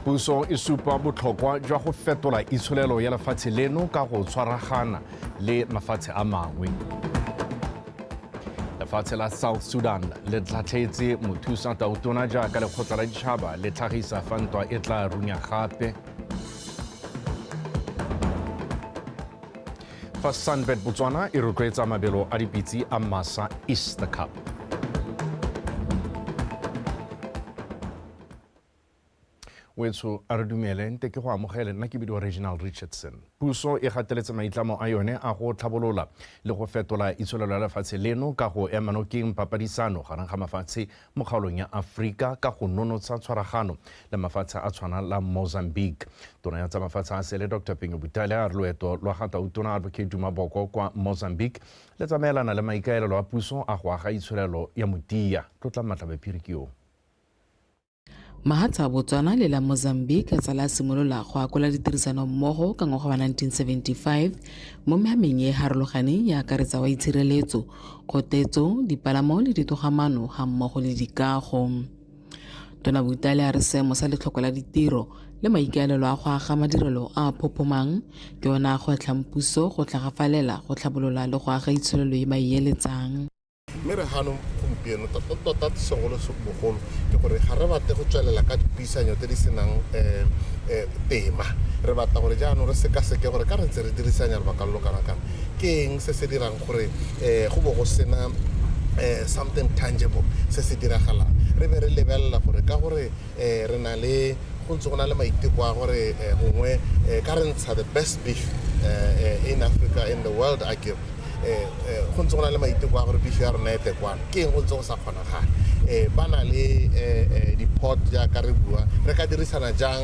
Puso e supa botlhokwa jwa go fetola itsholelo ya lefatshe leno ka go tshwaragana le mafatshe a mangwe. Lefatshe la South Sudan le tlhatlhetse mothusa tautona jaaka lekgotla la ditšhaba le tlhagisa fa ntwa e tla runya gape. Fa Sunbet Botswana e rotloetsa mabelo a dipitse a Masa Easter Cup. Wetsho, a re dumele nte ke go amogele. Nna ke bidiwa Reginald Richardson. Puso e gateletse maitlamo a yone a go tlhabolola le go fetola itsholelo ya lefatshe leno ka go ema nokeng papadisano gareng ga mafatshe mo kgaolong ya Aforika ka go nonotsha tshwaragano le mafatshe a tshwana la Mozambique. Tona ya tsa mafatshe a sele Dr Penyo Butale a re loeto lwa ga Tautona Advocate Duma Boko kwa Mozambique le tsamaelana le maikaelelo a puso a go aga itsholelo ya motia. Tlotlang Matlhabaphiri ke yo. Mahatshe a Botswana le la Mozambique a tsala a simolola go akola ditirisano mmogo ka ngwaga wa 1975 mo mehameng e e harologaneng ya akaretsa wa itshireletso, kgotetso, dipalamo le ditogamaano ga mmogo le dikago. Tona Butale a re seemo sa letlhoko la ditiro le maikaelelo a go aga madirelo a a phophomang ke ona a gwetlhang puso go tlhagafalela go tlhabolola le go aga itsholelo e ba e eletsang. Mme re gano gompieno tota segolo bogolo ke gore ga re batle go tswelela ka dipuisanyo tse di senang tema. Re batla gore jaanong re sekaseke gore ka re ntse re dirisanya lobaka lo lo kana kang, ke eng se se dirang gore go bo go sena something tangible se se diragalang. Re be re lebelela gore ka gore re na le go ntse go na le maiteko a gore gongwe ka re ntsha the best beef in Africa, in the world arguably, go ntse go na le maiteko a gore beef ya rona e tle kwano. Ke eng go ntse go sa kgonagale? Ba na le di-port jaaka re bua, re ka dirisana jang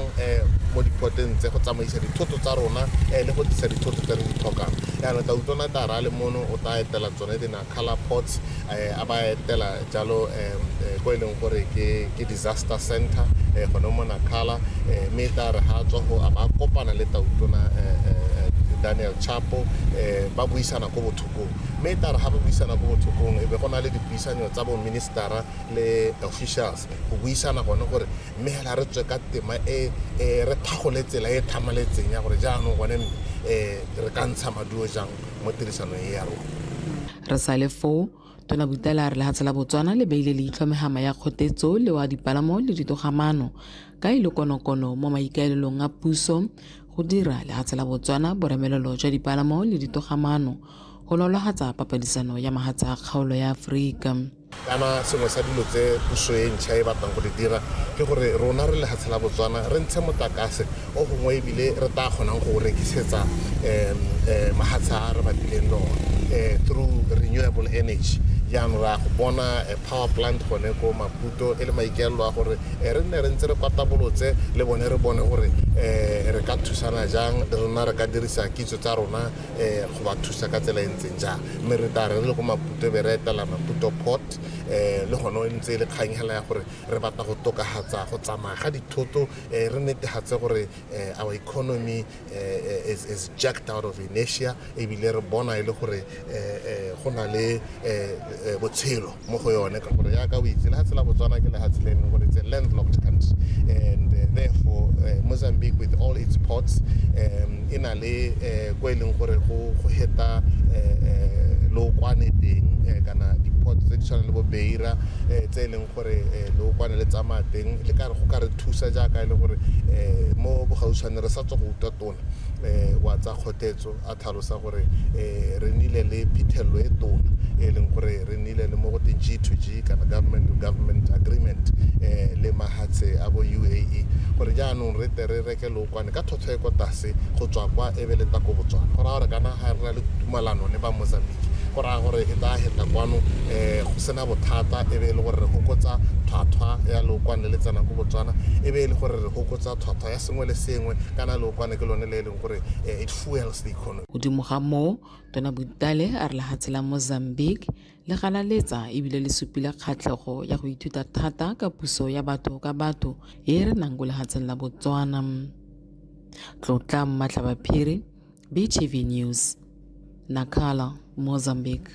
mo di-porteng tse go tsamaisa dithoto tsa rona le go tlisa dithoto tse re di tlhokang? Jaanong Tautona tla re a le mono o tla etela tsone di-Nacala ports, a ba etela jalo ko e leng gore ke disaster center gone mo Nacala, mme tla re ga tswa go a ba kopana le Tautona Daniel Chapo, ba buisana ko bothokong. Mme tla re ga ba buisana ko bothokong e be go na le dipuisanyo tsa bo ministera le officials go buisana gone gore mme hela re tswe ka tema e re thagole tsela e thamaletseng ya gore jaanong gone mme re ka ntsha maduo jang mo tirisanong e ya rona. Re sale foo, Tona Butale a re lehatshe la Botswana le beile leitlho mehama ya kgotetso le wa dipalamo le ditogamaano ka e le konokono mo maikaelelong a puso go dira lehatshe la Botswana boremelelo jwa dipalamo le ditogamaano go nolohatsa papadisano ya mahatshe a kgaolo ya Aforika. Kana sengwe sa dilo tse puso e ntšha e batlang go di dira ke gore rona re lehatshe la Botswana re ntshe motlakase o gongwe ebile re tla kgonang go o rekisetsa mahatshe a re bapileng le one through renewable energy. Jaanong ra go bona power plant gone ko Maputo e le maikaelelo a gore re nne re ntse re kwatabolotse le bone, re bone gore re ka thusana jang le rona, re ka dirisa kitso tsa rona go ba thusa ka tsela e ntseng jang. Mme re tla re le ko Maputo be re etela Maputo Port, le gone e ntse e le kgang hela ya gore re batla go tokafatsa go tsamaya ga dithoto, re netefatse gore our economy is jacked out of inertia, ebile re bona e le gore go na le botshelo mo go yone. Ka gore yaka o itse, lehatshe la Botswana ke lehatshe le leng gore it's a landlocked country, and therefore Mozambique with all its ports e na le ko e leng gore go heta lookwane teng, kana di-port tse di tshwanang le bo Beira, tse e leng gore leokwane le tsamaya teng, le ka go ka re thusa jaaka e le gore mo bogautshwane re sa tswa go utlwa tona wa tsa kgotetso a tlhalosa gore re nnile le phithelelo e tona e leng gore re nnile le mo go teng G to G kana government to government agreement le mahatshe a bo UAE, gore jaanong re tle re reke leokwane ka tlhotlhwa e ko tlase go tswa kwa e be le tla ko Botswana. Go raya gore kana ga re na le tumalano le ba Mozambique, go raya gore e tla heta kwano go sena bothata, e be e le gore re hokotsa tlhwatlhwa ya leokwane le le tsenang ko Botswana, e be e le gore re hokotsa tlhwatlhwa ya sengwe le sengwe, kana leokwane ke lone le e leng gore it fuels the economy. Godimo ga moo, Tona Butale a re lehatshe la Mozambique le galaletsa ebile le supile kgatlhego ya go ithuta thata ka puso ya batho ka batho e re nang ko lehatsheng la Botswana. Tlotla Mmatlhabaphiri, BTV News, Nacala, Mozambique.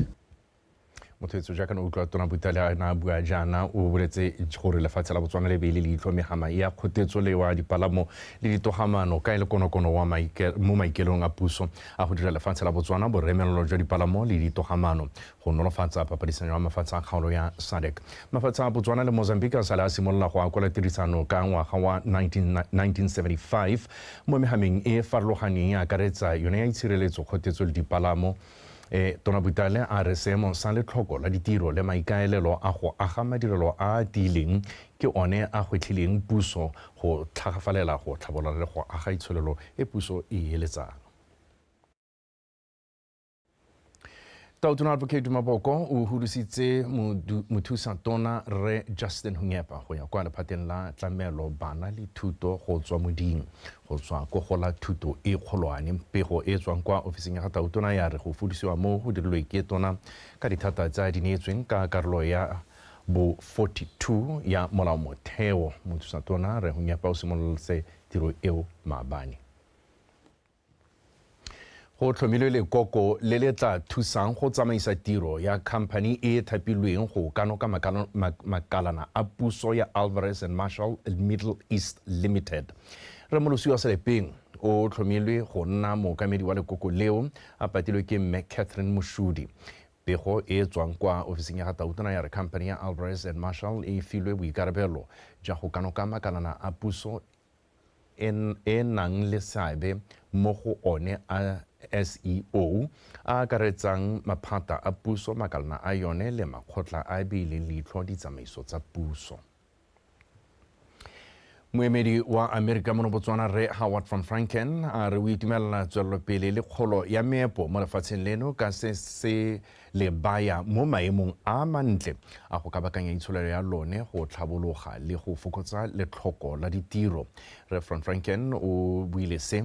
Motho jaaka ne utlwa Tona Butale a na bua jaana, o boletse gore lefatshe la Botswana le beile leitlho megama ya kgotetso le wa dipalamo le ditogamano ka e le konokono wa mo maikelong a puso a go dira lefatshe la Botswana boremelelo jwa dipalamo le ditogamano go nolofatsa papadisanyo ya mafatshe a kgaolo ya SADC. Mafatshe a Botswana le Mozambique a sale a simolola go akola tirisano ka ngwaga wa 1975 mo mehameng e farologaneng e akaretsa yone ya itshireletso, kgotetso le dipalamo. Tona Butale a re seemo sa letlhoko la ditiro le maikaelelo a go aga madirelo a a tiileng ke one a gwetlhileng puso go tlhagafalela go tlhabolola le go aga itsholelo e puso e eletsang. Tautona Advocate Maboko o hudusitse mothusa tona Rre Justin Hunyepa go ya kwa lephateng la tlamelo bana le thuto go tswa moding go tswa ko go la thuto e kgolwane. Pego e tswang kwa ofising ya ga tautona ya re go fudisiwa mo go dirilwe ke tona ka dithata tsa di neetsweng ka karolo ya bo 42 ya molao motheo. Mothusa tona Rre Hunyepa o simolotse tiro eo maabane. Go tlhomilwe lekoko le le tla thusang go tsamaisa tiro ya khamphani e e thapilweng go kanoka makalana a puso ya Alvarez and Marshall Middle East Limited. Rre Molosiwa Selepeng o tlhomilwe go nna mookamedi wa lekoko leo, a patilwe ke Mme Catherine Moshudi. Pego e tswang kwa ofising ya ga tautona ya re khamphani ya Alvarez and Marshall e filwe boikarabelo jwa go kanoka makalana a puso e nang le seabe mo go one a SEO a akaretsang maphata a puso, makalana a yone le makgotla a beileng leitlho ditsamaiso tsa puso. Moemedi wa Amerika mono Botswana Rre Howard van Franken a re o itumelela tswelelopele le kgolo ya meepo mo lefatsheng leno ka se se le baya mo maemong a mantle a go kabakanya itsholelo ya lone go tlhabologa le go fokotsa letlhoko la ditiro. Rre van Franken o buile se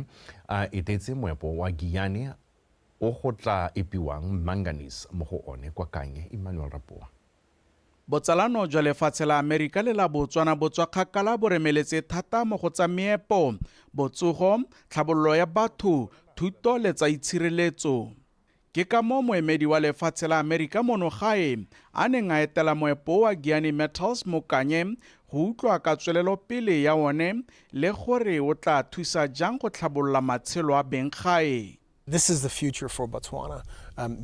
a etetse moepo wa Giyani o go tla epiwang manganese mo go one kwa Kanye. Emmanuel Rapoa. Botsalano jwa lefatshe la Amerika le la Botswana bo tswa kgakala bo remeletse thata mo go tsa meepo, botsogo, tlhabololo ya batho, thuto le tsa itshireletso. Ke ka moo moemedi wa lefatshe la Amerika mono gae a neng a etela moepo wa Giyani Metals mo Kanye go utlwa ka tswelelopele ya one le gore o tla thusa jang go tlhabolola matshelo a beng gae. This is the future for Botswana.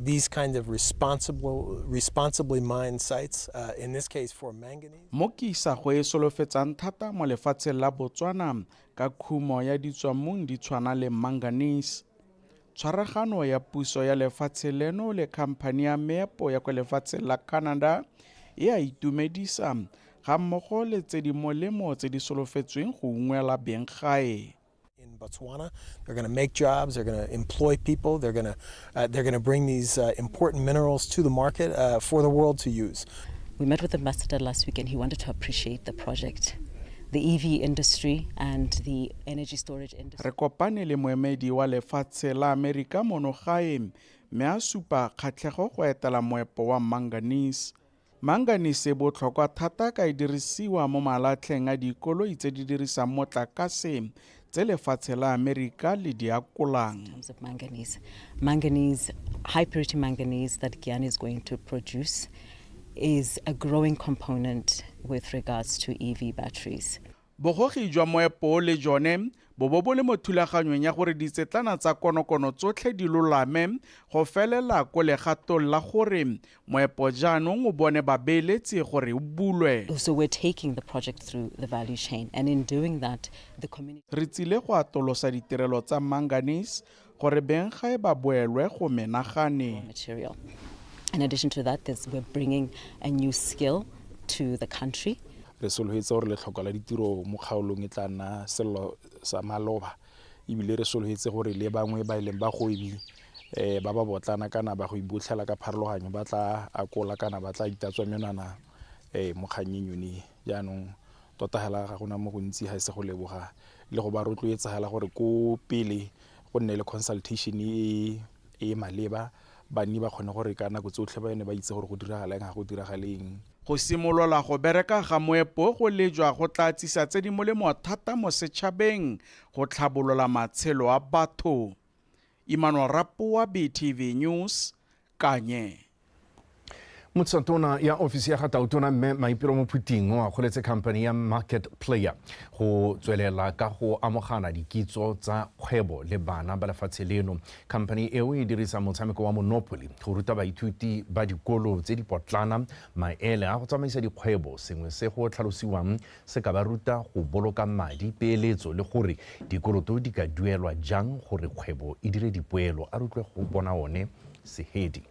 These kind of responsibly mined sites, in this case for manganese. Mo ke isago e solofetsang thata mo lefatsheng la Botswana ka khumo ya ditswammung di tshwana le manganese. Tshwaragano ya puso ya lefatshe leno le khamphani ya meepo ya kwa lefatsheng la Canada e a itumedisa ga mmogo le tse di molemo tse di solofetsweng go ungwela beng gae. In Botswana, they're going to make jobs, they're going to employ people, they're going to bring these important minerals to the market for the world to use. We met with the ambassador last week and he wanted to appreciate the project, the EV industry and the energy storage industry. Re kopane le moemedi wa lefatshe la Amerika mono gae mme a supa kgatlhego go etela moepo wa manganese. Manganese e botlhokwa thata ka e dirisiwa mo malatlheng a dikoloi tse di dirisang motlakase tse lefatshe la Amerika le di akolang. In terms of manganese, manganese, high purity manganese that Giyani is going to produce is a growing component with regards to EV batteries. Bogogi jwa moepo le jone bo bo le mo thulaganyong ya gore ditsetlana tsa konokono tsotlhe di lolame go felela ko legatong la gore moepo jaanong o bone babeeletsi gore o bulwe. So we're taking the project through the value chain, and in doing that, the community. Re tsile go atolosa ditirelo tsa manganese gore beng gae ba boelwe go menagane. Material. In addition to that, we're bringing a new skill to the country. Re solofetse gore letlhoko la ditiro mo kgaolong e tla nna sello sa maloba, ebile re solofetse gore le bangwe ba e leng bagwebi ba ba botlana kana ba go ibotlhela ka pharologanyo ba tla akola kana ba tla itatswa menwana mo kgannyeng yone. Jaanong tota hela ga gona mo gontsi ga e se go leboga le go ba rotloetsa hela gore ko pele go nne le consultation e e maleba, banni ba kgone gore ka nako tsotlhe ba ne ba itse gore go diragala eng ga go diragaleng. Go simolola go bereka ga moepo go lejwa go tla tsisa tse di molemo thata mo setšhabeng go tlhabolola matshelo a batho. Emmanuel Rapoa, BTV News, Kanye. Motsatona ya ofisi ya ga Tautona Mme Maipelo Mophuting o akgoletse company ya Market Player go tswelela ka go amogana dikitso tsa kgwebo le bana ba lefatshe leno. Company eo e dirisa motshameko wa Monopoly go ruta baithuti ba dikolo tse dipotlana maele a go tsamaisa dikgwebo, sengwe se go tlhalosiwang se ka ba ruta go boloka madi, peeletso le gore dikoloto di ka duelwa jang gore kgwebo e dire dipoelo. A rutlwe go bona one Sehedi.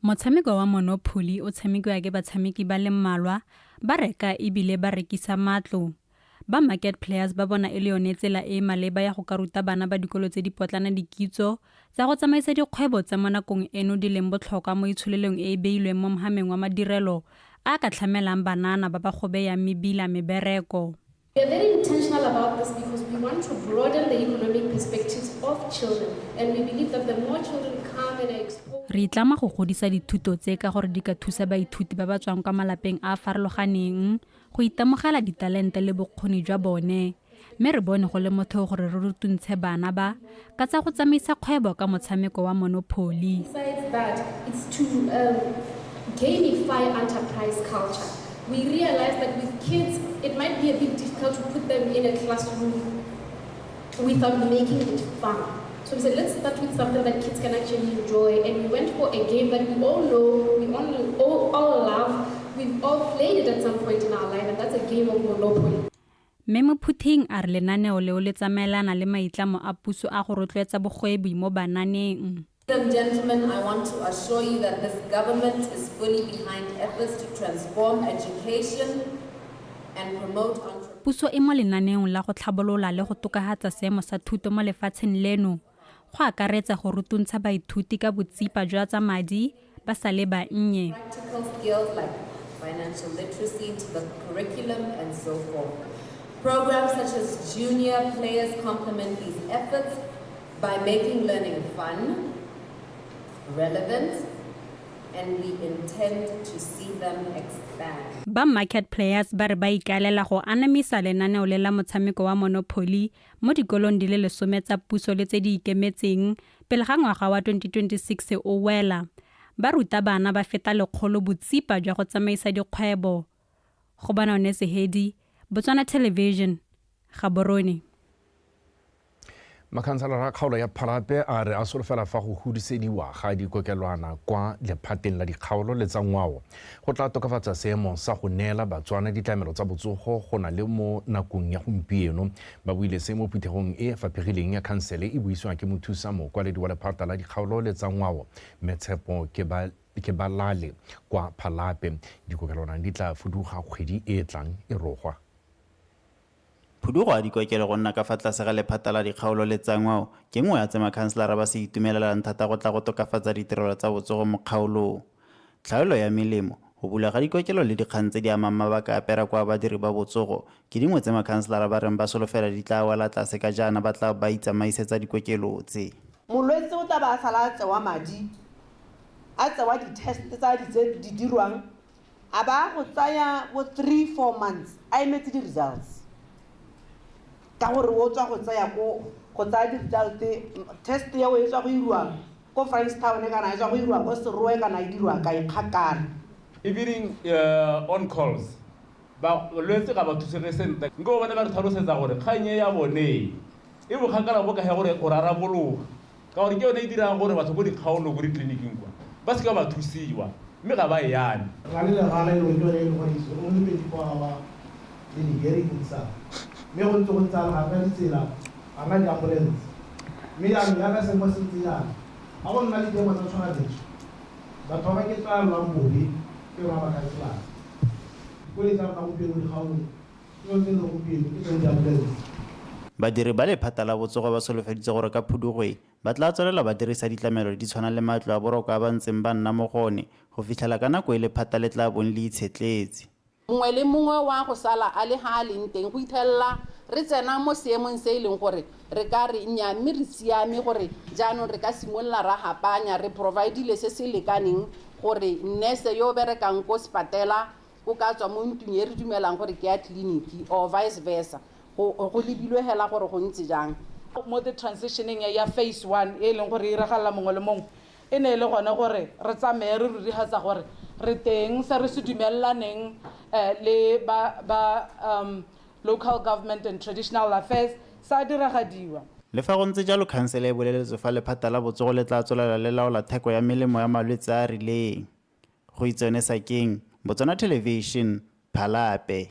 Motshameko wa Monopoly o tshamekiwa ke batshameki ba le mmalwa ba reka ebile ba rekisa matlo. Ba Market Players ba bona e le yone tsela e e maleba ya go ka ruta bana ba dikolo tse dipotlana dikitso tsa go tsamaisa dikgwebo tse mo nakong eno di leng botlhokwa mo itsholelong e e beilweng mo mhameng wa madirelo a a ka tlhamelang banana ba ba gobeyang mebila mebereko. We are very intentional about this because we want to broaden the economic perspectives of children, and we believe that the more children come and are exposed. Re itlama go godisa dithuto tse ka gore di ka thusa baithuti ba ba tswang kwa malapeng a a farologaneng go itemogela ditalente le bokgoni jwa bone, mme re bone go le motheo gore re rutuntshe bana ba ka tsa go tsamaisa kgwebo ka motshameko wa Monopoly. Besides that, it's to gamify enterprise culture. We realize that with kids, it might be a bit difficult to put them in a classroom without making it fun. So we said, let's start with something that kids can actually enjoy. And we went for a game that we all know, we all love, we've all played it at some point in our life, and that's a game of Monopoly. Mme Mophuting a re lenaneo leo le tsamaelana le maitlamo a puso a go rotloetsa bogwebi mo bananeng. Ladies and gentlemen, I want to assure you that this government is fully behind efforts to transform education and promote entrepreneurship. Puso e mo lenaneong la go tlhabolola le go tokafatsa seemo sa thuto mo lefatsheng leno, go akaretsa go rutuntsha baithuti ka botsipa jwa tsa madi ba sa le bannye. Practical skills like financial literacy into the curriculum and so forth. Programs such as Junior Players complement these efforts by making learning fun, relevant, and we intend to see them expand. Ba Market Players ba re ba ikaelela go anamisa lenaneo le la motshameko wa Monopoly mo dikolong di le 10 tsa puso le tse di ikemetseng pele ga ngwaga wa 2026 o wela. Ba ruta bana ba feta 100 botsipa jwa go tsamaisa dikgwebo. Go bona one Sehedi, Botswana Television, Gaborone. Makhanselara a kgaolo ya Phalape a re a solofela fa go hudisediwa ga dikokelwana kwa lephateng la dikgaolo le tsa ngwao go tla tokafatsa seemo sa go neela Batswana ditlamelo tsa botsogo go na le mo nakong ya gompieno. Ba buile se mo phuthegong e faphegileng ya khansele e buisiwa ke mothusa mokwaledi wa lephata la dikgaolo le tsa ngwao Metshepo ke balale kwa Phalape. Dikokelwana di tla fuduga kgwedi e tlang e rogwa. Phudugo ya dikokelo go nna ka fa tlase ga lephata la dikgaolo le tsa ngwao ke nngwe ya tse makhanselara ba se itumelelang thata go tla go tokafatsa ditirelo tsa botsogo mo kgaolong. Tlhaelo ya melemo, go bula ga dikokelo le dikgang tse di amang mabaka a pereko a badiri ba botsogo ke dingwe tse makhanselara ba reng ba solofela di tla wela tlase ka jaana ba tla ba itsamaisetsa dikokelo tse. Molwetse o tla ba a sala a tsewa madi, a tsewa di-test tsa di tse di dirwang, a ba go tsaya bo 3-4 months a emetse di-results. Ka gore o tswa go tsaya ko go tsaya di-result, test eo e tswa go iriwa ko Francistown kana e tswa go iriwa ko Serowe kana e dirwa kae kgakala. Even on calls ba lwetse ga ba thusege sentle. Nko bone ba re tlhalosetsa gore kgang e ya bone e bokgakala bo ka he gore o rarabologa, ka gore ke yone e dirang gore batho ko dikgaolong ko ditleliniking kwa ba seka ba thusiwa mme ga ba e yane. Ra le legala e leng ke yone e leng gore is only 24 hour clinic e re e dirisang, mme go ntse go ntse ga rena ditsela, ga rena di-ambulance, mme jaanong jaaka seemo se ntse jaana ga go nna le diemo tsa tshoganyetso, batho ba ba ke tlalelwang bobe ke rona makhanselara. Dikoloi tsa rona gompieno dikgaolong ke tsone tse e leng gompieno ke tsone di-ambulance. Badiri ba lephata la botsogo ba solofeditse gore ka phudugo e ba tla tswelela ba dirisa ditlamelo di tshwana le matlo a boroko a ba ntseng ba nna mo go one go fitlhela ka nako e lephata le tla bong le itshetletse. Mongwe le mongwe wa go sala a le ha a leng teng go ithelela re tsena mo seemong se e leng gore re ka re nnyaa mme re siame gore jaanong re ka simolola ra hapanya re providile se se lekaneng gore nurse yo o berekang ko sepatela o ka tswa mo ntlong e re dumelang gore ke ya tleliniki or vice versa, go lebilwe hela gore go ntse jang. Mo the transitioning ya phase 1 e leng gore e iragalela mongwe le mongwe, E ne e le gone gore re tsamaye re rurihatsa gore re teng se re se dumelelaneng le ba Local Government and Traditional Affairs sa diragadiwa. Le fa go ntse jalo khansele e boleletswe fa lephata la botsogo le tla tswelela le laola theko ya melemo ya malwetse a a rileng. Go itsone Sakeng, Botswana Television, Phalape.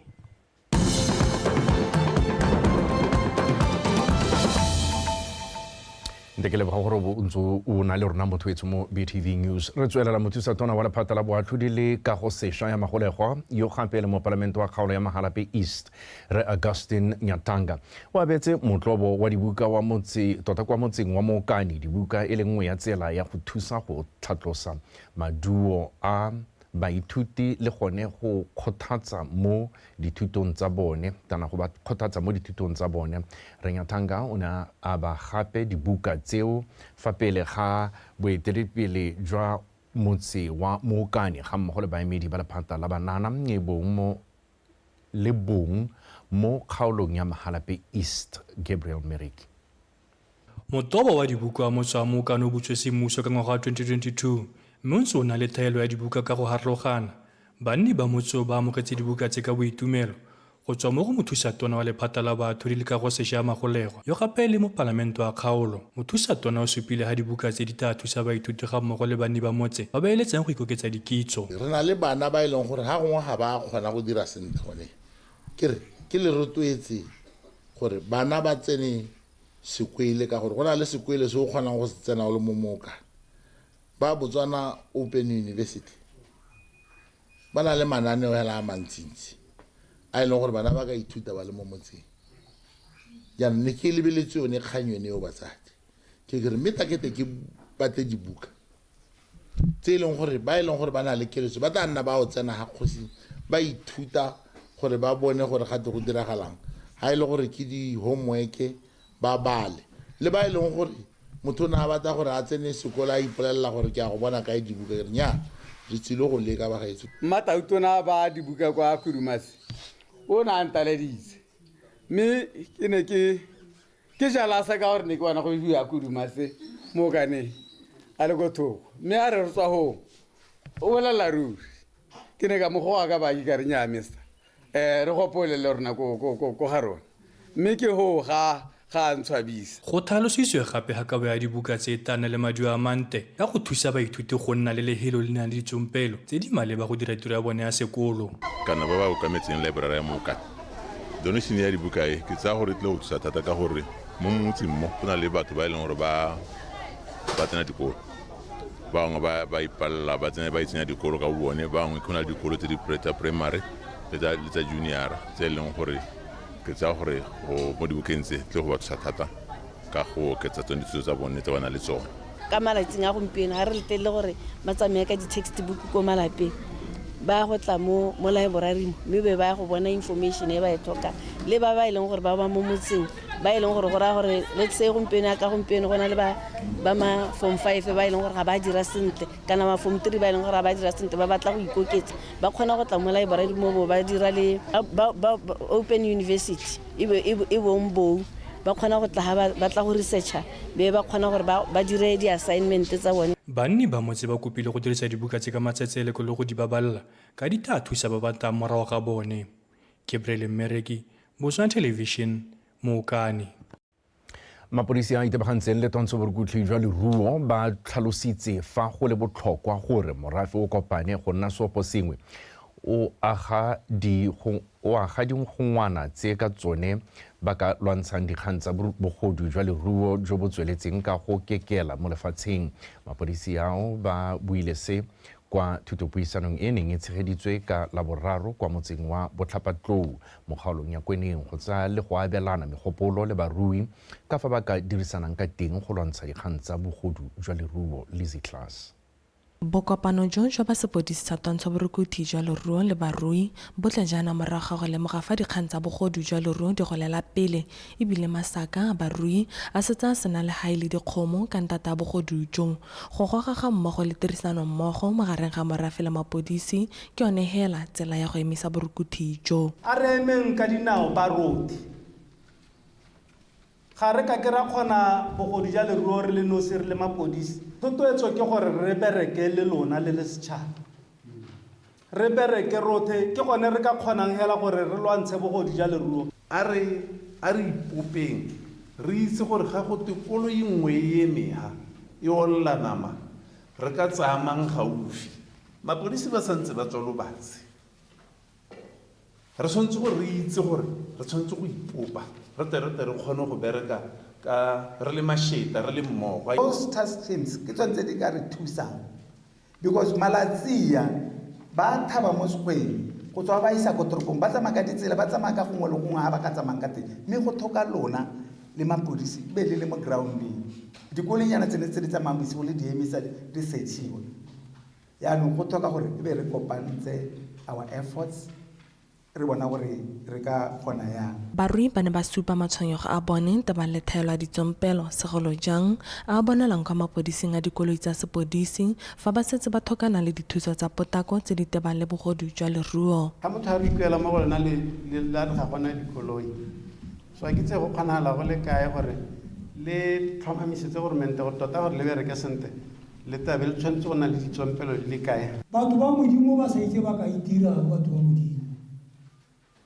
Nte ke leboga gore o ntse o na le rona motho etsho mo BTV News. Re tswelela mothusa tona wa lephata la boatlhodi le kago sešwa ya magolegwa yo gape le mopalamente wa kgaolo ya Mahalapye East re Augustine Nyatanga o abetse motlobo wa dibuka wa motse tota kwa motseng wa Mookane dibuka e le nngwe ya tsela ya go thusa go tlhatlosa maduo a baithuti le gone go kgothatsa mo dithutong tsa bone kana go ba kgothatsa mo dithutong tsa bone. Re Nyathanga o ne a aba gape dibuka tseo fa pele ga boeteledipele jwa motse wa Mookane ga mmogo le baemedi ba lephata la banana e bong mo le bong mo kgaolong ya Mahalapye East, Gabriel Meriki. Motobo wa dibuka wa motse wa Mookane o butswe semmuso ka ngwaga wa 2022 mme o ntse o na le thaelo ya dibuka ka go harologana. Banni ba motse o ba amogetse dibuka tse ka boitumelo go tswa mo go mothusa tona wa lephata la boathodi le kago sesha ya magolegwa yo gape e le mopalamente wa kgaolo. Mothusa tona o supile ha dibuka tse di tla thusa baithuti ga mmogo le banni ba motse ba ba eletsang go ikoketsa dikitso. Re na le bana ba e leng gore ga gongwe ga ba kgona go dira sentle gone. Ke re ke le rotloetse gore bana ba tsene sekwele ka gore go na le sekwele se o kgonang go se tsena o le mo Mookane. Ba Botswana Open University ba na le mananeo hela a mantsintsi a e leng gore bana ba ka ithuta ba le mo motseng. Jaanong ne ke lebeletse yone kgang yone eo batsadi, ke ke re mme takete ke batle dibuka tse e leng gore ba e leng gore ba na le keletso ba tla nna ba o tsena ga kgosi ba ithuta gore ba bone gore gate go diragalang, ga e le gore ke di-homework ba bale, le ba e leng gore motho o ne a batla gore a tsene sekolo a ipolelela gore ke a go bona kae dibuka, ke re nya re tsile go leka bagaetsho. Mmatautona ba dibuka kwa Kudumatse o ne a ntaleditse mme ke ne ke ke jalasa ka gore ne ke bona go bua Kudumatse mo kaneng a le ko thoko mme a re re tswa hoo o bolelela ruri ke ne ka mo goga ka baki ka re nya mister re gopole le rona ko ga rona mme ke hoo ga ga a ntshwabisa. Go tlhalositswe gape ga kabo ya dibuka tse e tla nna le maduo a mante ka go thusa baithuti go nna le lehelo le nang le ditsompelo tse di maleba go dira tiro ya bone ya sekolo. Kana ba ba okametseng library ya Mookane. Donation ya dibuka e ke tsaya gore e tlile go thusa thata ka gore mo motseng mo go na le batho ba e leng gore ba ba tsena dikolo. Bangwe ba ba ipalela ba tsena ba itsenya dikolo ka bone, bangwe go na le dikolo tse di tsa primary le tsa le tsa junior tse e leng gore ke tsaya gore go mo dibukeng tse tle go ba thusa thata ka go oketsa tsone dithuto tsa bone tse ba nang le tsone. Ka malatsing a gompieno ga re letelele gore ba tsamaye ka di-textbook ko malapeng, ba go tla mo mo library mme be ba go bona information e ba e tlhokang, le ba ba e leng gore ba ba mo motseng ba e leng gore go raya gore let's say gompieno ka gompieno go na le ba ba ma form 5 ba e leng gore ga ba dira sentle kana ma form 3 ba e leng gore ga ba dira sentle ba batla go ikoketsa, ba kgona go tla mo library mo bo ba dira le ba Open University e bong bou ba kgona go tla ga ba tla go researcha be ba kgona gore ba dire di-assignment tsa bone. Banni ba motse ba kopile go dirisa dibuka tse ka matsetseleko le go di baballa ka di tla thusa ba ba tlang morago ga bone. Gabriel Mmereki, Botswana Television, Mookane. Mapodisi a itebagantseng le twantsho borukutlhi jwa leruo ba tlhalositse fa go le botlhokwa gore morafe o kopane go nna seopo sengwe o aga dingwana tse ka tsone ba ka lwantshang dikgang tsa bogodu jwa leruo jo bo tsweletseng ka go kekela mo lefatsheng. Mapodisi ao ba buile se kwa thutopuisanong e neng e tshegeditswe ka Laboraro kwa motseng wa Botlhapatlou mo kgaolong ya Kweneng go tsaya le go abelana megopolo le barui ka fa ba ka dirisanang ka teng go lwantsha dikgang tsa bogodu jwa leruo. Lizzy Class. Bokopano jo jwa ba sepodisi sa twantsho borukuthi jwa leruo le barui bo tla jaana morago ga go lemoga fa dikgang tsa bogodu jwa leruo di golela pele ebile masaka a barui a setse a sena legae le dikgomo ka ntata ya bogodu jo. Go goga ga mmogo le tirisano mmogo magareng ga morafe le mapodisi ke yone hela tsela ya go emisa borukuthi jo. A re emeng ka dinao ba rotlhe. Ga re ka ke ra kgona bogodu ja leruo re le nosi re le mapodisi. Thotloetso ke gore re bereke le lona le le setšhaba. Re bereke rothe ke gone re ka kgonang hela gore re lwantshe bogodu ja leruo. A re a re ipopeng re itse gore ga go twe koloi nngwe e eme ha e olola nama re ka tsaya mang gaufi. Mapodisi ba santse ba tswa Lobatse. Re tshwanetse gore re itse gore re tshwanetse go ipopa re tle re tle re kgone go bereka ka re le masheta re le mmogo. Those task teams ke tsone tse di ka re thusang because malatsi a ba thaba mo sekgweng go tswa ba isa ko toropong ba tsamaya ka ditsela ba tsamaya ka gongwe le gongwe ga ba ka tsamayang ka teng mme go tlhoka lona le mapodisi be le le mo grounding dikoloinyana tsene tse di tsamayang bosigo le di emisa di searchiwa yaanong go tlhoka gore e be re kopantse our efforts re bona gore re ka kgona yang. Barui ba ne ba supa matshwenyego a bone tebang le thaelo ya ditsompelo, segolo jang a a bonalang kwa mapodising a dikoloi tsa sepodisi fa ba setse ba thokana le dithuso tsa potako tse di tebang le bogodu jwa leruo. Ga motho a re ikuela mo go lona le la re ga gona dikoloi. So a ke itse go kgonagala go le kae gore le tlhomamisetse goromente gore tota gore le bereke sentle le tlabe le tshwanetse go na le ditsompelo di le kae. Batho ba Modimo ba sa itse ba ka itirang batho ba Modimo.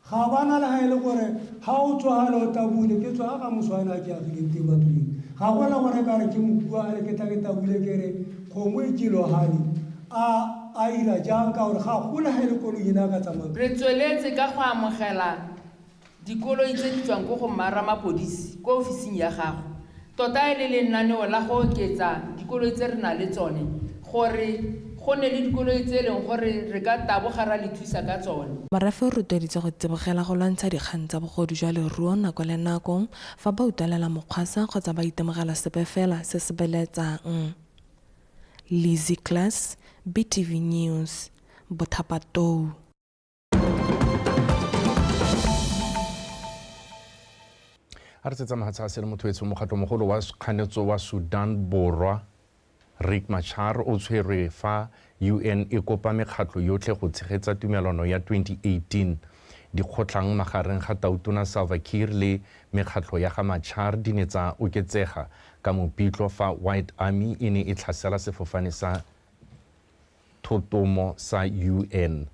Ga ba na le ga e le gore ga o tswa gale o tabule ke tswa ga moswane a ke agileng teng batho beng. Ga gona gore ka re ke mokua a le ke tla ke tabule ke re kgomo e kilo gale a a ira jang ka gore ga gona ga e le koloi ena a ka tsamayang. Re tsweletse ka go amogela dikoloi tse di tswang ko go mma mapodisi ko ofising ya gago. Tota e le lenaneo la go oketsa dikoloi tse re nang le tsone gore go ne le dikoloi tse e leng gore re ka taboga ra le thusa ka tsone. Morafe o rotloeditswe go tsibogela go lwantsha dikgang tsa bogodu jwa leruo nako le nako fa ba utlwalela mokgwasa kgotsa ba itemogela sepe fela se se belaetsang. Lizzy Klass, BTV News, Bothapatow. A re tsetsa mahatshe a sele motho etsho mokgatlhomogolo wa kganetso wa Sudan Borwa Riek Machar o tshwerwe fa UN e kopa mekgatlho yotlhe go tshegetsa tumelano ya 2018. Dikgotlhang magareng ga Tautona Salva Kiir le mekgatlho ya ga Machar di ne tsa oketsega ka Mopitlo fa White Army e ne e tlhasela sefofane sa thotomo sa UN.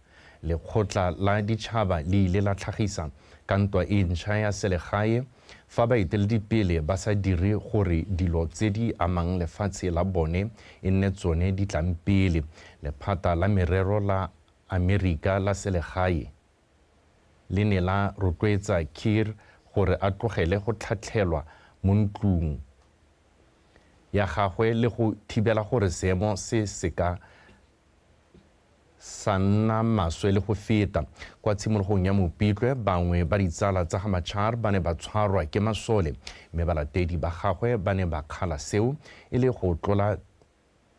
Lekgotla la ditšhaba le ile la tlhagisa ka ntwa e ntšha ya selegae fa baeteledipele ba sa dire gore dilo tse di amang lefatshe la bone e nne tsone di tlang pele. Lephata la merero la Amerika la selegae le ne la rotloetsa Kiir gore a tlogele go tlhatlhelwa mo ntlong ya gagwe le go thibela gore seemo se seka sa nna maswe le go feta. Kwa tshimologong ya Mopitlwe, bangwe ba ditsala tsa ga Machar ba ne ba tshwarwa ke masole, mme balatedi ba gagwe ba ne ba kgala seo e le go tlola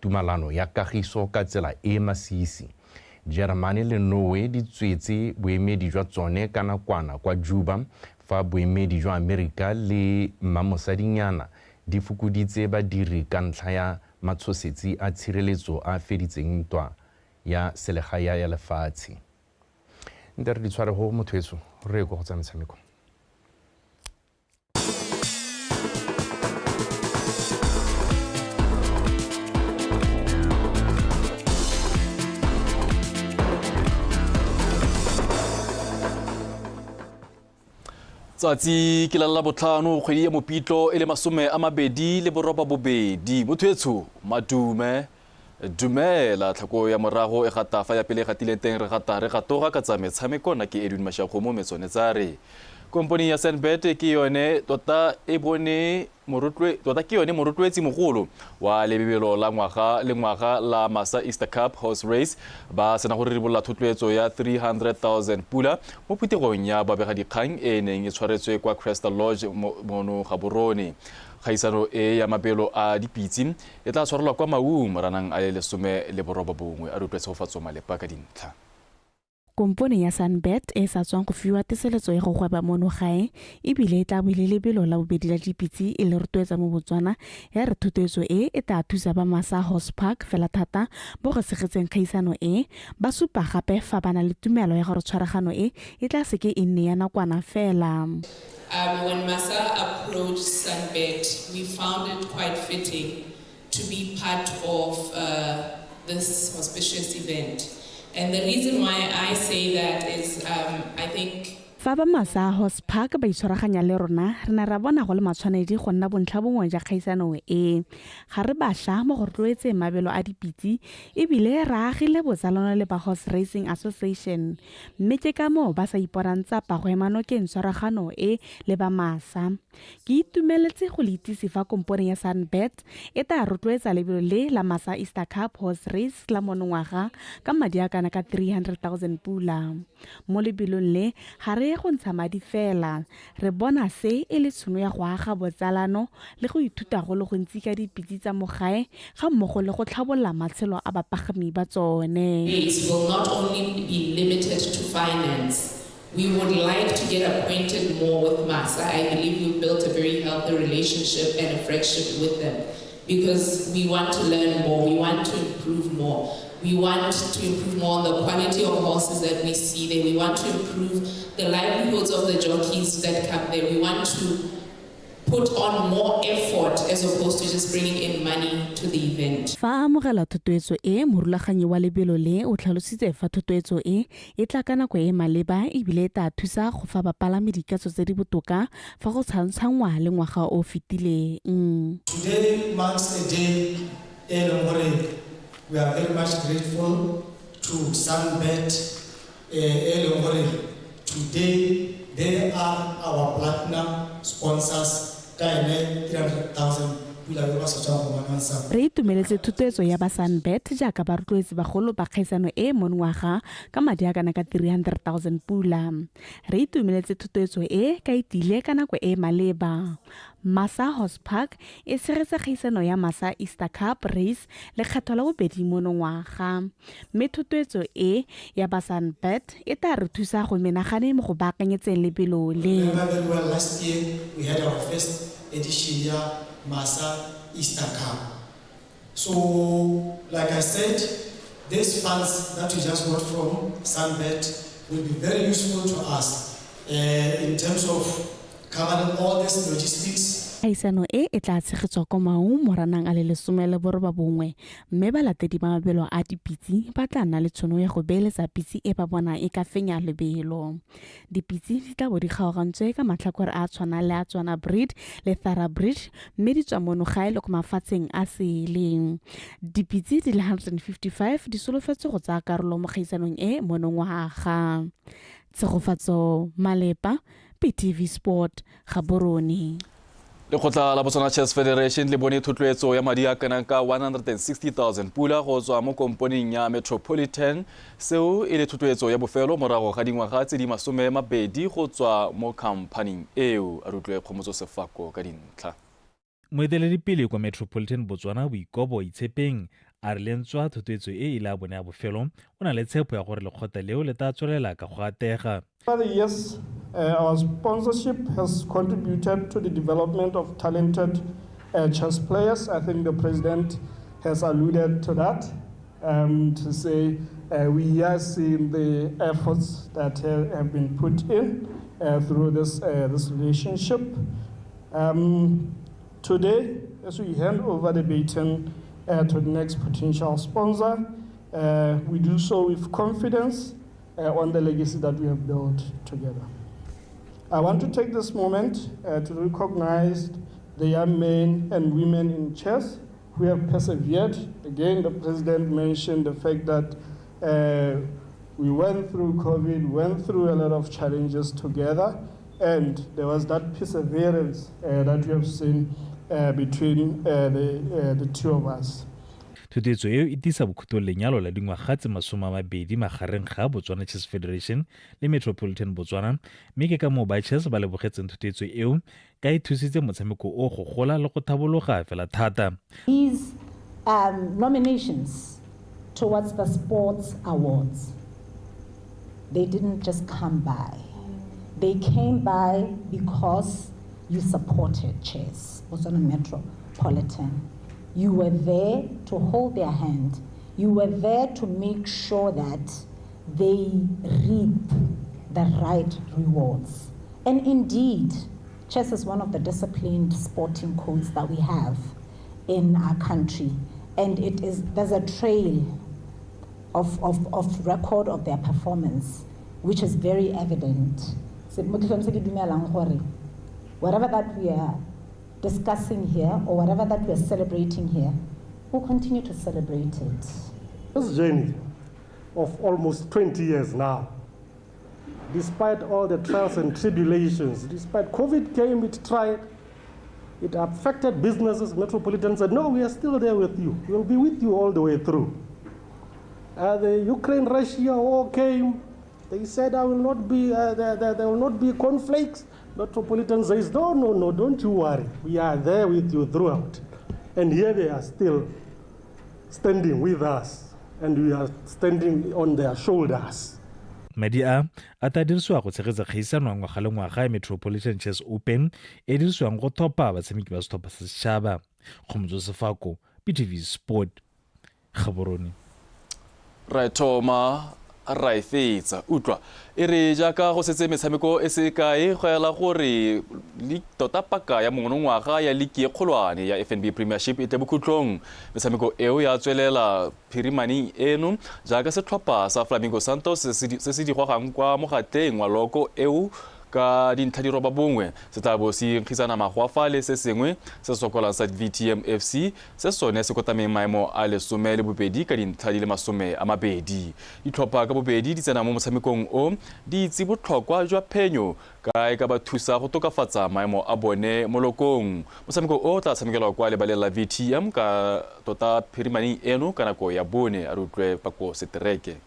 tumalano ya kagiso ka tsela e masisi. Jeremane le Norway di tswetse boemedi jwa tsone ka nakwana kwa Juba, fa boemedi jwa Amerika le mmamosadinyana di fokoditse badiri ka ntlha ya matshosetsi a tshireletso a feditseng ntwa ya selegae ya lefatshe. Nte re di tshware go motho etso re ye ko go tsa metshameko. Tsatsi ke la Labotlhano kgwedi ya Mopitlo e le 28 motho etsho madume dumela tlhako ya morago e gata fa ya pele e gatile teng re gata re gatoga ka tsa metshameko na ke Edwin Mashakgomo metsone tsa re komponi ya Sandbet ke yone tota e bone tota ke yone morotloetsi mogolo wa lebebelo la ngwaga le ngwaga la Masa Easter Cup Horse Race ba sena go ribolola thotloetso ya 300,000 pula mo phuthegong ya babegadikgang e neng e tshwaretswe kwa Crystal Lodge mono Gaborone. Kgaisano e ya mabelo a dipitse e tla tshwarelwa kwa Maung moranang a le 19 a re utlwe Tshegofatso Malepa ka dintlha. Kompone ya Sunbet e sa tswang go fiwa teseletso ya go gweba mono gae ebile e tla bo e le lebelo la bobedi la dipitse e le rotloetsa mo Botswana ya re thotloetso e e tla thusa ba Masa Horse Park fela thata mo go tshegetseng kgaisano e. Ba supa gape fa ba na le tumelo ya gore tshwaragano e e tla seke e nne ya nakwana fela. When Masa approached Sunbet, we found it quite fitting to be part of this auspicious event. And the reason why I say that is, I think Fa ba Masa Horse Park ba itshwaraganya le rona, re ne ra bona go le matshwanedi go nna bontlha bongwe ja kgaisano e. Ga re bašwa mo go rotloetseng mabelo a dipitse ebile re agile botsalano le ba Horse Racing Association, mme ke ka moo ba sa iponang tsapa go ema nokeng tshwaragano e le ba Masa. Ke itumeletse go le itsise fa kompone ya Sunbet e tla rotloetsa lebelo le la Masa Easter Cup Horse Race la monongwaga ka madi a kana ka 300,000 pula. Mo lebelong le ga re ye go ntsha madi fela, re bona se e le tšhono ya go aga botsalano le go ithuta go le gontsi ka dipitse tsa mo gae ga mmogo le go tlhabolola matshelo a bapagami ba tsone. It will not only be limited to finance. We would like to get acquainted more with Masa. I believe we've built a very healthy relationship and a friendship with them because we want to learn more, we want to improve more. We want to improve more on the quality of horses that we see there. We want to improve the livelihoods of the jockeys that come there. We want to put on more effort as opposed to just bringing in money to the event. Fa a amogela thotloetso e, morulaganyi wa lebelo le o tlhalositse fa thotloetso e e tla ka nako e maleba ebile e tla thusa go fa bapalami dikatso tse di botoka fa go tshwantshangwa le ngwaga o fetileng. Today marks a day e leng gore we are very much grateful to Sunbet, e leng gore today they are our platinum sponsors ka ene 300,000 pula e ba sa tswang go bona sa. Re itumeletse thotloetso ya ba Sunbet jaaka barotloetsi bagolo ba kgaisano e monongwaga ka madi a kana ka 300,000 pula. Re itumeletse thotloetso e ka e tlile ka nako e maleba. Masa Horse Park e tshegetsa kgaisano ya Masa Easter Cup Race lekgetho la bobedi monongwaga, mme thotloetso e ya ba Sunbet e tla re thusa go menagane mo go baakanyetseng lebelo le. Remember very well, last year we had our first edition ya Masa Easter Cup. So, like I said, these funds that we just got from Sunbet will be very useful to us in terms of covering all these logistics. Kgaisano e e tla tshegetswa kwa Maun Moranang a le 19, mme balatedi ba mabelo a dipitse ba tla nna le tšhono ya go beeletsa pitse e ba bonang e ka fenya lebelo. Dipitse di tla bo di kgaogantswe ka matlhakore a tshwanang le a Tswana Breed le Thoroughbred, mme di tswa mono gae le ko mafatsheng a sele. Dipitse di le 155 di solofetswe go tsaya karolo mo kgaisanong e monongwaga. Tshegofatso Malepa, BTV Sport, Gaborone. Lekgotla la Botswana Chess Federation le bone thotloetso ya madi a kanang ka 160,000 pula go tswa mo komponeng ya Metropolitan. Seo e le thotloetso ya bofelo morago ga dingwaga tse di 20 go tswa mo khamphaning eo. A re utlwe Kgomotso Sefako ka dintlha. Moeteledipele kwa Metropolitan Botswana Boikobo Itshepeng a re lentswa thotloetso e e le a bone ya bofelo, o na le tshepo ya gore lekgotla leo le tla tswelela ka go atega. Over the years, our sponsorship has contributed to the development of talented chess players. I think the president has alluded to that, to say we are seeing the efforts that have been put in through this relationship. Today, as we hand over the baton to the next potential sponsor, we do so with confidence on the legacy that we have built together. I want to take this moment to recognize the young men and women in chess who have persevered. Again, the president mentioned the fact that we went through COVID, went through a lot of challenges together, and there was that perseverance that we have seen between the two of us. Thotloetso eo e tiisa bokhutlo lenyalo la dingwaga tse 20 magareng ga Botswana Chess Federation le Metropolitan Botswana, mme ke ka moo ba chess ba lebogetseng thotloetso eo ka e thusitse motshameko o go gola le go tlhabologa fela thata. These nominations towards the sports awards. They didn't just come by. They came by because you supported Chess, Botswana Metropolitan. You were there to hold their hand. You were there to make sure that they reap the right rewards. And indeed, chess is one of the disciplined sporting codes that we have in our country. And it is there's a trail of, of, of record of their performance, which is very evident. Whatever that we are discussing here or whatever that we are celebrating here, we'll continue to celebrate it. This journey of almost 20 years now, despite all the trials and tribulations, despite COVID came, it tried, it affected businesses, Metropolitan said, no, we are still there with you. We'll be with you all the way through. The Ukraine-Russia war came. They said, I will not be, there, there, there will not be conflicts. Metropolitan says, no, no, no, don't you worry. We are there with you throughout. And here they are still standing with us, and we are standing on their shoulders. Madi a a tla dirisiwa go tshegetsa kgaisano ya ngwaga le ngwaga ya Metropolitan Chess Open e dirisiwang go thopa batshameki ba setlhopha sa setšhaba. Kgomotso Sefako, BTV Sport, Gaborone. Ra e thoma ra e fetsa. Utlwa e re jaaka go setse metshameko e se kae go ela gore tota paka ya monongwaga ya liki e kgolwane ya FNB Premiership e tle bokhutlong. Metshameko eo ya tswelela phirimaneng eno jaaka setlhopha sa Flamingo Santos se se digogang kwa mogateng wa loko eo ka dintlha di roba bongwe se tla bo se nkgisana magwafa le se sengwe se sokolang sa VTM FC se sone se kotameng maemo a 12 ka dintlha di le 20. Ditlhopha ka bobedi di tsena mo motshamekong o di itse botlhokwa jwa phenyo ka e ka ba thusa go tokafatsa maemo a bone mo lokong. Motshameko o tla tshamekelwa kwa lebaleng la VTM ka tota phirimaneng eno ka nako ya 4. A re utlwe Pako Setereke.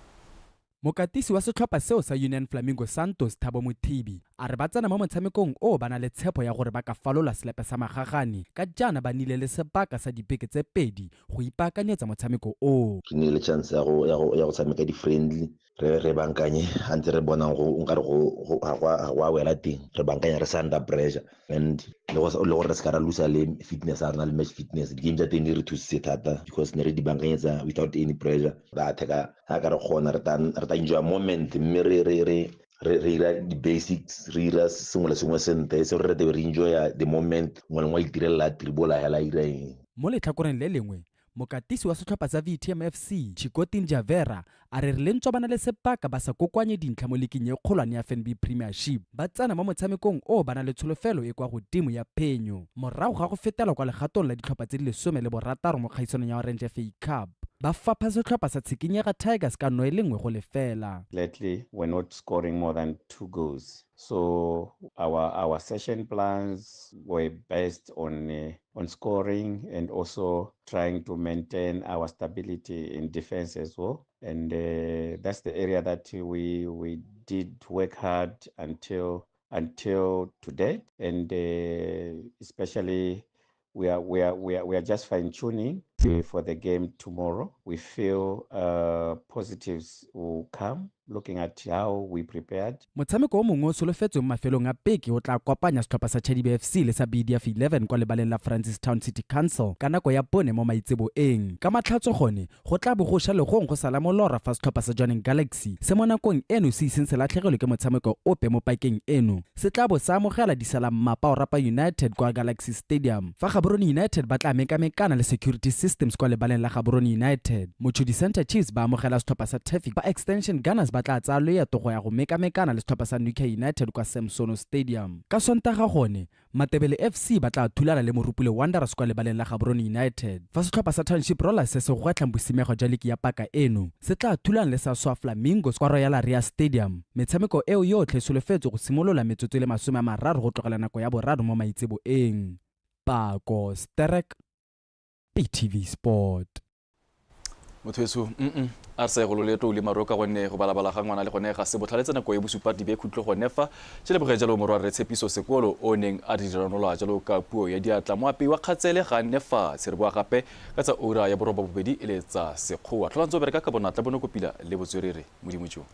Mokatisi wa setlhopha seo sa Union Flamingo Santos Thabo Mothibi a re ba tsena mo motshamekong o ba na le tshepo ya gore ba ka falola selepe sa magagane ka jaana ba nile le sebaka sa dibeke tse 2 go ipaakanyetsa motshameko o. Re nnile le chance ya go tshameka di-friendly, re bankanye ha ntse re bonang go nkare go ga go a wela teng, re bankanya re sa under pressure and le gore re se ka ra losa le fitness a rena le match fitness. Di-game tsa teng di re thusitse thata because ne re di bankanyetsa without any pressure. Ra attack-a ha ka re kgona re tla enjoy moment mme re ira di-basics, re ira sengwe le sengwe sentle, se re re enjoy the moment, nngwe le nngwe a itirela tribola hela a ira eng. Mo letlhakoreng le lengwe, mokatisi wa setlhopha sa VTM FC Chikotin Javera a re re lentswa ba na le sebaka ba sa kokoanye dintlha mo liking e kgolwane ya FNB Premiership, ba tsena mo motshamekong o ba na le tsholofelo e kwa godimo ya phenyo morago ga go fetela kwa legatong la ditlhopha tse di 16 mo kgaisanong ya Orange FA Cup. Ba fapha setlhopha sa Tshikinyega Tigers ka 1-0. Lately, we're not scoring more than 2 goals. So our session plans were based on scoring and also trying to maintain our stability in defense as well. And that's the area that we did work hard until today. And especially we are just fine tuning for the game tomorrow. We feel positives will come looking at how we prepared. Motshameko o mongwe o solofetsweng mafelong a beke o tla kopanya setlhopha sa Chadibe FC le sa BDF 11 kwa lebaleng la Francistown City Council ka nako ya 4 mo maitseboeng. Ka matlhatso gone go tla bo go sha legong go sala molora fa setlhopha sa Jwaneng Galaxy se mo nakong eno se iseng se latlhegelwe ke motshameko ope mo pakeng eno se tla bo sa amogela disala mmapa Orapa United kwa Galaxy Stadium, fa Gaborone United ba tla mekamekana le Security Systems kwa lebaleng la Gaborone United. Mochudi Center Chiefs ba amogela setlhopha sa Traffic, ba Extension Gunners ba tla tsaya loeto go ya go mekamekana le setlhopha sa Nuclear United kwa Samsono Stadium. Ka Sontaga gone, Matebele FC ba tla thulana le Morupule Wanderers kwa lebaleng la Gaborone United, fa setlhopha sa Township Rollers se se gwetlhang bosimego jwa liki ya paka eno se tla thulana le sa Swa Flamingos kwa Royal Area Stadium. Metshameko eo yotlhe e solofetswe go simolola metsotso e le 30 go tlogela nako ya 3 mo maitseboeng. Pako Sterek, BTV Sport. Motho weso, a re sa ye go loleto le maroka gonne go balabala ga ngwana le gone ga se botlhale tsa nako e bosupa dibe khutlo gone fa. Tšheleboge jalo morwa re Tshepiso Sekolo o neng a di ranola jalo ka puo ya diatla moapi wa kgatsele ga nne fa se re boa gape ka tsa ura ya 8 e le tsa sekgowa. Tlhola ntse o bereka ka bonatla bonokopila le botswerere. Modimo jo.